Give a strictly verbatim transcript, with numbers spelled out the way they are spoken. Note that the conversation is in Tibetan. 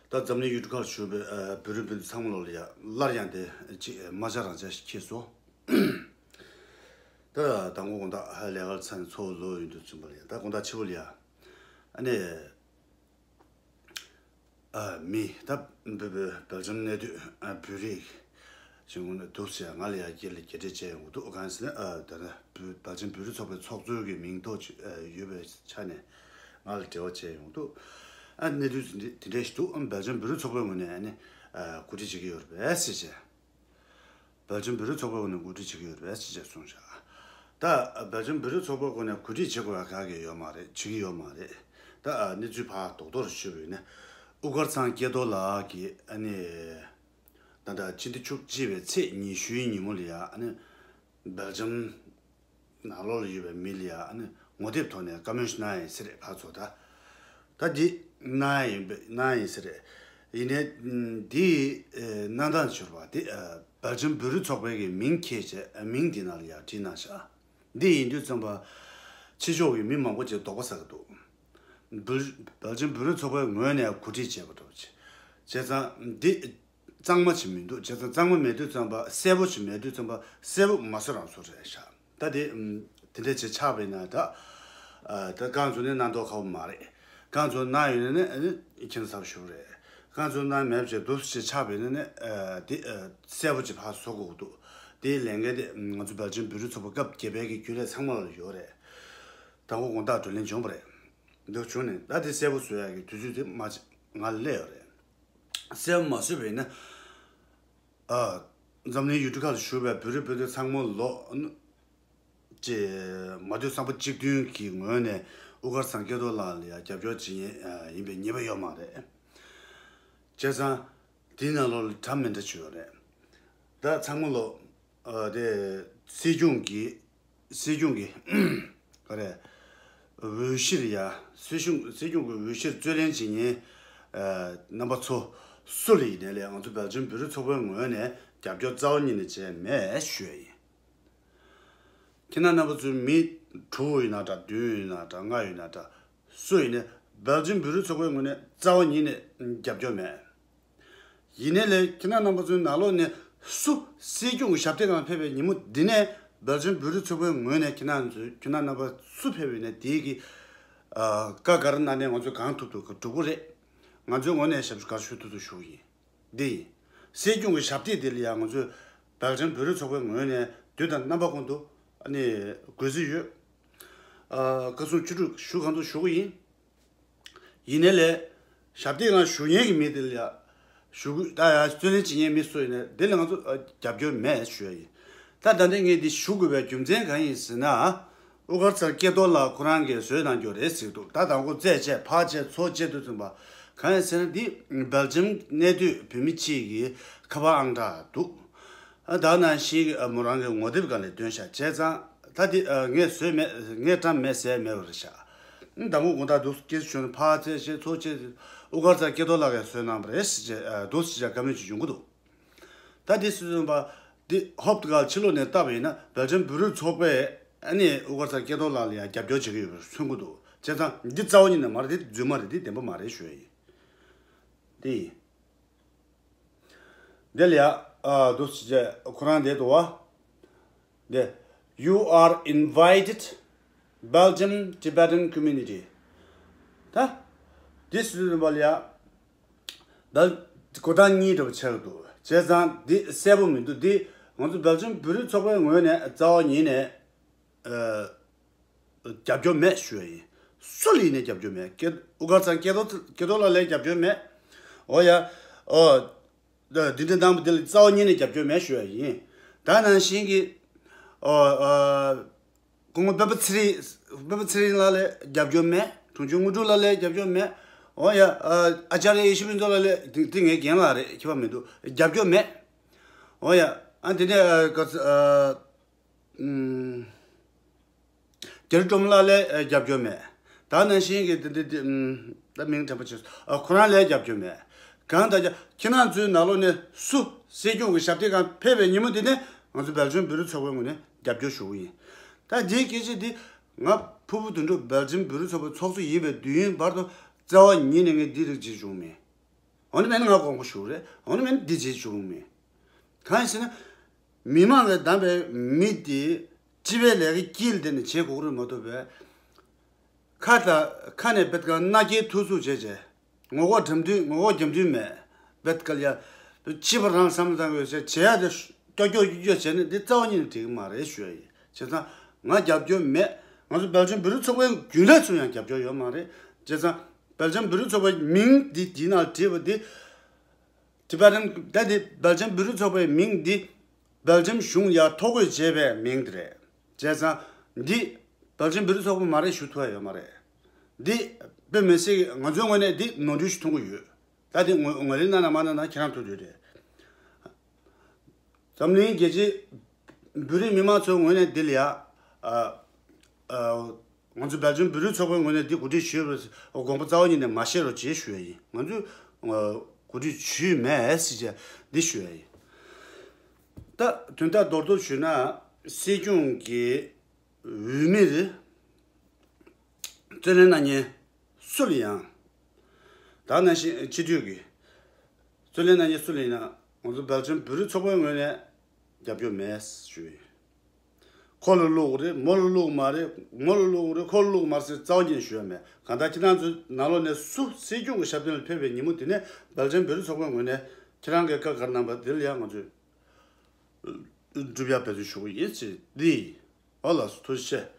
ད་འཛམ་གླིང་ཡུལ་གྲུ་ཁག་ལ་བཞུགས་པའི་ཨ་བོད་རིགས་སྤུན་ཟླ་ཚང་མ་ལོ་ལ་ཡ་སླར་ཡང་དེ་ཅིག་མ་ཆགས་རང་ཆགས་ཤིག་ཁེལ་སོང་། ད་དང་པོ་དགོང་དག་ལས་ཀ་ལ་ཚར་ནས་ཚོགས་ལོག་ཡོང་དུས་ཙམ་པ་ལ་ཡ། ད་དགོང་དག་ཕྱི་པོ་ལ་ཡ། ཨ་ནི། ཨ་མི་ད་བོད་བོད་བོད་བརྒྱུད་ནང་བསྟན་ཨ་བོད་རིགས་ཞིག་ངོ་ནས་འདུག་ཟེར་ང་ལ་ཡ་སྐད་ལ་གྱེས་སྤྲོས་བྱས་ཡོང་གི་འདུག་གང་ཟེར་ན་ཨ་ད་ལྟ་བོད་བོད་བརྒྱུད་བོད་རིགས་ཚོགས་པའི་ཚོགས་གཙོ་གི་མིང་ཐོགས་ཅིག་ཨ་ཡོད་པའི་ཆ་ནས་ང་ལ་འབྲེལ་བ་བྱས་ཡོང་འདུག་ཨ་གནས་ཚུལ་དེ་འདྲ་དེ་འདྲ་ཞིག་འདུག་ཨ་བོད་བརྒྱུད་བོད་རིགས་ཚོགས་པའི་ངོས་ནས་ཨ་ནི་ཨ་གོ་སྒྲིག་བྱེད་ཀྱི་ཡོད་རེད་པས་ཟེར་བྱས། བོད་བརྒྱུད་བོད་རིགས་ཚོགས་པའི་ངོས་ནས་གོ་སྒྲིག་བྱེད་ཀྱི་ཡོད་རེད་ཟེར་བྱས་གསུངས་བཞག་ད་བོད་བརྒྱུད་བོད་རིགས་ཚོགས་པའི་ངོས་ནས་གོ་སྒྲིག་བྱེད་དགོས་པ་ག་གེ་ཡོད་མ་རེད། བྱེད་ཀྱི་ཡོད་མ་རེད། ད་ཨ་གནས་ཚུལ་ཕར་རྡོག་རྡོག་རེ་ཞུས་པ་ཡིན་ན། དབུ་དཀར་ཚང་སྐལ་རྡོར་ལགས་ཀྱིས་ཨ་ནི། ད་ལྟ་ཕྱི་ཟླ་བཅུ་གཅིག་པའི་ཚེས་ཉི་ཤུའི་ཉིན་མོ་ལ་ཡ་ཨ་ནི། སྦེལ་ཇམ་ནང་ལོགས་ལ་ཡོད་པའི་མི་ལ་ཡ་ཨ་ནི་ངོ་དེབ་ཐོག་ནས་བཀའ་མོལ་ཞིག་གནང་ཡ་ཡིན་ཟེར་རེད། ཕར་ཚུར་ད། ད་འདི་གནང་ཡ་ཡིན་པ་གནང་ཡ་ཡིན་ཟེར་རེད། ཡིན་ནའི་འདི་གནང་སྟངས་འབྱོར་བ་འདི་སྦེལ་ཇམ་བོད་རིགས་ཚོགས་པའི་གི་མིང་འཁྱེར་བྱས་མིང་འདི་ནང་ལ་ཡ་བྲིས་གནང་བཞག་འདི་ཡིན་དུས་ཙམ་པ། ཕྱི་ཕྱོགས་ཀྱི་མི་མང་པོ་ཅིག་དོགས་པ་ཟ་གི་འདུག་བོད་བོད་ཆེན་བོད་རིགས་ཚོགས་པའི་ངོས་ནས་གོ་སྒྲིག་བྱས་པ་འདྲ་བོ་ཅིག་བྱས་ཙང་འདི་གཙང་མ་ཅིག་མི་འདུག་བྱས་ཙང་གཙང་མ་མེད་དུས་ཙམ་པ་གསལ་པོ་ཅིག་མེད་དུས་ཙམ་པ་གསལ་པོ་མ་བཟོ་རང་བཟོ་རེད་ཤག་ད་དེ་དེ་འདྲ་ཅིག་ཆགས་པ་ཡིན་ན་ད་ད་རྐང་བཙུགས་ནས་གནང་མདོག་ཁ་པོ་མ་རེད། རྐང་བཙུགས་གནང་ཡོད་ན་ནི་ཁྱེད་ཚོ་ཚབ་ཞུ་རེད། རྐང་བཙུགས་གནང་མེད་པ་ཅིག་འདུག་ཅིག་ཆགས་པ་ཡིན་ན་ནི་དེ་གསལ་པོ་ཅིག་ཕར་བཟོ་དགོས་འདུག་དེའི་ལས་འགན་དེ་ང་ཚོ་བོད་ཆེན་བོད་རིགས་ཚོགས་པ་སྐབས་བརྒྱད་པའི་གི་རྒྱུན་ལས་ཚང་མ་ལ་ཡོད་རེད། དང་པོ་དགོང་དག་བགྲོ་གླེང་བྱུང་བ་རེད། འདུག་བྱུང་ནས་ད་དེ་གསལ་པོ་བཟོ་ཡག་གི་དུས་ཚོད་དེ་མ་ང་ལ་སླེབས་ཡོད་རེད། གསལ་པོ་མ་བཟོས་པ་ཡིན་ན། ཨ། འཛམ་གླིང་ཡུལ་གྲུ་ཁག་ལ་བཞུགས་པའི་བོད་རིགས་སྤུན་ཟླ་ཚང་མ་ལོ་ཅེ་མ་སྡོད་བསམ་པ་གཅིག་མཐུན་གྱི་ངོས་ནས་དབུ་དཀར་ཚང་སྐལ་རྡོར་ལགས་ལ་ཡང་རྒྱབ་སྐྱོར་བྱེད་མཁན་ཡིན་པའི་ངེས་པ་ཡོད་མ་རེད། བྱས་ཙང་དེའི་ནང་ལོགས་ལ་འདྲ་མི་འདྲ་བྱུང་ཡོད་རེད། ད་ཚང་མ་ལོ། ཨ། དེ་སྲིད་སྐྱོང་གི་སྲིད་སྐྱོང་གི་ག་རེ། འོས་གཞིར་ཡ། སྲིད་སྐྱོང་སྲིད་སྐྱོང་གི་འོས་གཞིར་རྩོད་ལེན་བྱེད་མཁན་རྣམ་པ་ཚོ་སུ་ལ་ཡིན་ནའི་ལས་ང་ཚོ་བོད་ཆེན་བོད་རིགས་ཚོགས་པའི་ངོས་ནས་རྒྱབ་སྐྱོར་རྩ་བ་ཉིད་ནས་བྱས་མེད་ཞུ་ཡ་ཡིན། ཁྱེད་རྣམ་པ་ཚོའི་མི་དྲུག་ཡིན་ན་འདྲ། བདུན་ཡིན་ན་འདྲ། ལྔ་ཡིན་ན་འདྲ། སུ་ཡིན་ནའི་བོད་ཆེན་བོད་རིགས་ཚོགས་པའི་ངོས་ནས་རྩ་བ་ཉིད་ནས་རྒྱབ་སྐྱོར་མེད། ཡིན་ནའི་ལས་ཁྱེད་རྣམ་པ་ཚོའི་ནང་ལོགས་ནས་སུ་སྲིད་སྐྱོང་གི་ཞབས་སྟེགས་སྒང་ཕེབས་པའི་ཉིན་མོ་འདི་ནས་བོད་ཆེན་བོད་རིགས་ཚོགས་པའི་ངོས་ནས་ཁྱེད་རྣམ་ཚོས་ཁྱེད་རྣམ་པ་སུ་ཕེབས་ཡིན་ནའི་དེའི་གི་ཨ། བཀའ་ག་རེ་གནང་ནའི་ང་ཚོས་གང་ཐུབ་ཐུབ་སྒྲུབ་ཀྱི་རེད། ང་ཚོའི་ངོས་ནས་ཞབས་ཞུ་ག་རེ་ཞུ་ཐུབ་ཐུབ་ཞུ་གི་ཡིན། འདི་ཡིན། སྲིད་སྐྱོང་གི་ཞབས་སྟེགས་དེ་ལ་ཡང་ང་ཚོས་བོད་ཆེན་བོད་རིགས་ཚོགས་པའི་ངོས་ནས་དུས་དང་རྣམ་པ་ཀུན་ཏུ་ཨ་ནི་དགོས་རྩིས་ཡོད། ཨ། བཀའ་གསུང་ཆོ་འཕྲུལ་ཞུ་གང་ཐུབ་ཞུ་གི་ཡིན། ཡིན་ནའི་ལས། ཞབས་སྟེགས་ནང་བཞུགས་མཁན་གྱི་མི་དེ་ལ་ཡ། བཞུགས་ད་ཡ་རྩོད་ལེན་བྱེད་མཁན་མི་སུ་ཡིན་ནའི་དེ་ལ་ང་ཚོ་རྒྱབ་སྐྱོར་མེད་ཞུ་ཡ་ཡིན། ད་ད་ལྟ་ངས་འདི་ཞུ་དགོས་པའི་རྒྱུ་མཚན་གང་ཡིན་ཟེར་ན། དབུ་དཀར་ཚང་སྐལ་རྡོར་ལགས་ཁོ་རང་གིས་བཟོས་གནང་རྒྱུ་རེད་ཟེར་འདུག་ད་དང་པོ་རྩད་བཅད་ཕར་བཅད་ཚུར་བཅད་དུས་ཙམ་པ། གང་ཡིན་ཟེར་ན་འདི་སྦེལ་ཇམ་གནས་སྡོད་བོད་མི་གཅིག་གི་ཁ་པར་ཨང་གྲངས་འདུག་ཨ། ད་ནང་བཞིན་གྱི་མོ་རང་གི་ངོ་དེབ་སྒང་ལ་བཏོན་ཤག་བྱས་ཙང་ད་འདི་ངས་བཟོས་མེད། ངས་བཀྲམ་མེད་ཟེར་མེད་པ་རེད་ཤག་དང་པོ་དགོང་དག་འདུག་སྐད་ཆ་བྱུང་ནས་ཕར་བཅད་བཅད་ཚུར་བཅད། དབུ་དཀར་ཚང་སྐལ་རྡོར་ལགས་ཀྱིས་བཟོས་གནང་བ་རེད་ཟེར་བྱས་འདུག་ཟེར་བྱས་བཀའ་མོལ་ཅིག་ཡོང་གི་འདུག་ད་འདི་སུས་གསུངས་པ། འདི་ཧོབ་ཏེ་ག་ཕྱི་ལོགས་ནས་བལྟས་པ་ཡིན་ན་བོད་ཆེན་བོད་རིགས་ཚོགས་པས་ཨ་ནི་དབུ་དཀར་ཚང་སྐལ་རྡོར་ལགས་ལ་ཡང་རྒྱབ་སྐྱོར་བྱེད་ཀྱི་ཡོད་པར་མཚོན་གྱི་འདུག་བྱས་ཙང་འདི་རྩ་བ་ཉིད་ནས་མ་རེད། འདི་རྫུན་མ་རེད། འདི་བདེན་པ་མ་རེད་ཞུ་ཡ་ཡིན། འདི་ཡིན། འདི་ལ་ཡ། ཨ། འདུག་ཟེར་བྱས་ཁོ་རང་འདི་འདུག་བ། འདི། You are invited, Belgium Tibetan community. ད། འདི་ཟེར་དུས་ཙམ་པ་ལ་ཡ། ད། གོ་བརྡ་གཉིས་འདྲ་པོ་ཆགས་འདུག་བྱས་ཙང་འདི་གསལ་པོ་མི་འདུག་འདི་ང་ཚོ་སྦེལ་ཇམ་བོད་རིགས་ཚོགས་པའི་ངོས་ནས་རྩ་བ་ཉིད་ནས། ཨ། རྒྱབ་སྐྱོར་མེད་ཞུ་ཡ་ཡིན། སུ་ལ་ཡིན་ནའི་རྒྱབ་སྐྱོར་མེད། སྐལ། དབུ་དཀར་ཚང་སྐལ་རྡོར། སྐལ་རྡོར་ལགས་ལ་རྒྱབ་སྐྱོར་མེད། འོ་ཡ། ཨོ། འདི་འདྲ་གནང་བ་འདི་ལ་རྩ་བ་ཉིད་ནས་རྒྱབ་སྐྱོར་མེད་ཞུ་ཡ་ཡིན། ད་ནང་བཞིན་གྱི། ཨོ། ཨ། སྐུ་ངོ་སྤེན་པ་ཚེ་རིང་། སྤེན་པ་ཚེ་རིང་ལགས་ལ་རྒྱབ་སྐྱོར་མེད། དྲུང་ཆེ་དངོས་གྲུབ་ལགས་ལ་རྒྱབ་སྐྱོར་མེད། འོ་ཡ། ཨ། ཨ་ཅཱརྱ་ཡེ་ཤེས་ཕུན་ཚོགས་ལགས་ལ། དེ་དེ་ངའི་རྒན་ལགས་རེད། ཁྱད་པར་མི་འདུག་རྒྱབ་སྐྱོར་མེད། འོ་ཡ། ཨ། དེ་ནས། ཨ། ག་ཚོད། ཨ། ཨུམ། རྒྱ་རི་སྒྲོལ་མ་ལགས་ལ་རྒྱབ་སྐྱོར་མེད། ད་ནང་བཞིན་གྱི་འདི་འདི་འདི་ཨུམ། ད་མིང་དྲན་པ་བྱས་སོང་། ཨ། ཁོ་རང་ལ་རྒྱབ་སྐྱོར་མེད། གང་ལྟར་ཀྱང་ཁྱེད་རང་ཚོའི་ནང་ལོགས་ནས་སུ་སྲིད་སྐྱོང་གི་ཞབས་སྟེགས་སྒང་ཕེབས་པའི་ཉིན་མོ་དེ་ནས་ང་ཚོ་སྦེལ་ཇམ་བོད་རིགས་ཚོགས་པའི་ངོས་ནས་རྒྱབ་སྐྱོར་ཞུ་གི་ཡིན། ད་འདིའི་སྐད་ཆ་འདི་ང་ཕུར་བུ་དོན་གྲུབ་སྦེལ་ཇམ་བོད་རིགས་ཚོགས་པའི་ཚོགས་གཙོ་ཡིན་པའི་དུས་ཡུན་བར་དུ་རྩ་བ་ཉིད་ནས་ངས་འདི་རིགས་བྱེད་བྱུང་མེད། འོ་ན་མེད་ན་ང་དགོངས་པ་ཞུ་རེད། འོ་ན་མེད་ན་འདི་བྱེད་ཆོག་མེད། གང་ཡིན་ཟེར་ན། མི་མང་གིས་བདམས་པའི་མི་དེ་སྤྱི་པའི་ལས་ཀའི་དཀྱིལ་དེ་ནས་བྱེད་དགོས་ཀྱི་རེད་མ་གཏོགས་པས། ཁ་དང་ཁ་ནས་བེད་ཀ་མནའ་སྐྱེལ་ཐུག་ཚུགས་བྱས་བྱས། ངོ་ལྐོག་འགྲམ་མདུན་ངོ་ལྐོག་རྒྱབ་མདུན་མེད། བེད་ཀ་ལ་ཡ། ཕྱི་པ་རང་བསམ་བློ་བཏང་དགོས་བྱས་བྱེད་ཡ་དེ་ཀྱོག་ཀྱོག་ཀྱོག་ཀྱོག་བྱས་ནས་འདི་རྩ་བ་ཉིད་ནས་འགྲིག་གི་མ་རེད་ཞུ་ཡ་ཡིན། བྱས་ཙང་ང་རྒྱབ་སྐྱོར་མེད། ང་ཚོ་སྦེལ་ཇམ་བོད་རིགས་ཚོགས་པའི་རྒྱུན་ལས་ཚོ་ཡང་རྒྱབ་སྐྱོར་ཡོད་མ་རེད། བྱས་ཙང་སྦེལ་ཇམ་བོད་རིགས་ཚོགས་པའི་མིང་འདི་འདི་ནང་བྲིས་པ་འདི། Tibetan ད་འདི་སྦེལ་ཇམ་བོད་རིགས་ཚོགས་པའི་མིང་འདི་སྦེལ་ཇམ་གཞུང་ཡར་ཐོ་འགོད་བྱས་པའི་མིང་དེ་རེད། བྱས་ཙང་འདི་སྦེལ་ཇམ་བོད་རིགས་ཚོགས་པ་མ་རེད་ཞུ་ཐུབ་ཡ་ཡོད་མ་རེད། འདི་དཔེ་མི་སྲིད་ཀྱི་ང་ཚོའི་ངོས་ནས་འདི་ནོར་འཁྲུལ་ཞིག་མཐོང་གི་ཡོད། ད་འདི་ངོས་ངོས་ལེན་གནང་ན་མ་གནང་ན་ཁྱེད་རང་ཐུགས་རྒྱུས་རེད། འཛམ་གླིང་རྒྱལ་སྤྱི་བོད་རིགས་མི་མང་ཚོའི་ངོས་ནས་འདི་ལ་ཡ། ཨ། ཨ། ང་ཚོ་སྦེལ་ཇམ་བོད་རིགས་ཚོགས་པའི་ངོས་ནས་འདི་གོ་སྒྲིག་ཞུས་པའི་དགོངས་པ་རྩ་བ་ཉིད་ནས་མ་བཞེས་རོགས་བྱེད་ཞུ་ཡ་ཡིན། ང་ཚོས་གོ་སྒྲིག་ཞུས་མེད་ཟེར་བྱས་འདི་ཞུ་ཡ་ཡིན། ད་དོན་དག་མདོར་བསྡུས་ཞུས་ན་སྲིད་སྐྱོང་གི་འོས་མིར་རྩོད་ལེན་གནང་མཁན་སུ་ལ་ཡང་། ད་ནང་བཞིན་སྤྱི་འཐུས་ཀྱི་རྩོད་ལེན་གནང་མཁན་སུ་ལ་ཡིན་ན་ང་ཚོ་སྦེལ་ཇམ་བོད་རིགས་ཚོགས་པའི་ངོས་ནས་རྒྱབ་སྐྱོར་མེད་ཞུ་ཡིན། ཁོ་ལ་བླུགས་རེད། མོ་ལ་བླུགས་མ་རེད། མོ་ལ་བླུགས་རེད། ཁོ་ལ་བླུགས་མ་རེད་ཟེར་རྩ་བ་ཉིད་ནས་ཞུ་ཡ་མེད། གང་ལྟར་ཁྱེད་རང་ཚོའི་ནང་ལོགས་ནས་སུ་སྲིད་སྐྱོང་གི་ཞབས་སྟེགས་ལ་ཕེབས་པའི་ཉིན་མོ་དེ་ནས་སྦེལ་ཇམ་བོད་རིགས་ཚོགས་པའི་ངོས་ནས་ཁྱེད་རང་གིས་བཀའ་ག་རེ་གནང་པ་དེ་ལ་ཡང་ང་ཚོས་སྒྲུབ་ཡ་འབད་བརྩོན་ཞུ་གི་ཡིན་ཟེར་འདི་ཡིན། ཨོ་ལགས་སོ། ཐུགས་རྗེ་ཆེ།